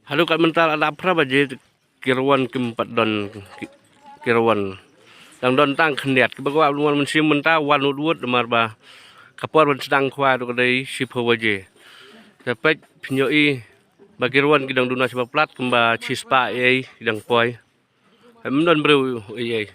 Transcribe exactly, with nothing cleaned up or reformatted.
Haduh kat mynta la dap phra baje ki rwan kim pat don ki, ki rwan. Dang don tang khyndiat kiba kwah wan mynsiem mynta wan wut wut namar ba ka por ban sdang khwai ruh ka dei shiphew baje. Te peit phin ïohi ba ki rwan ki dang duna shibak plat kumba shispah ei ei ki dang poi. Em don briew ei ei.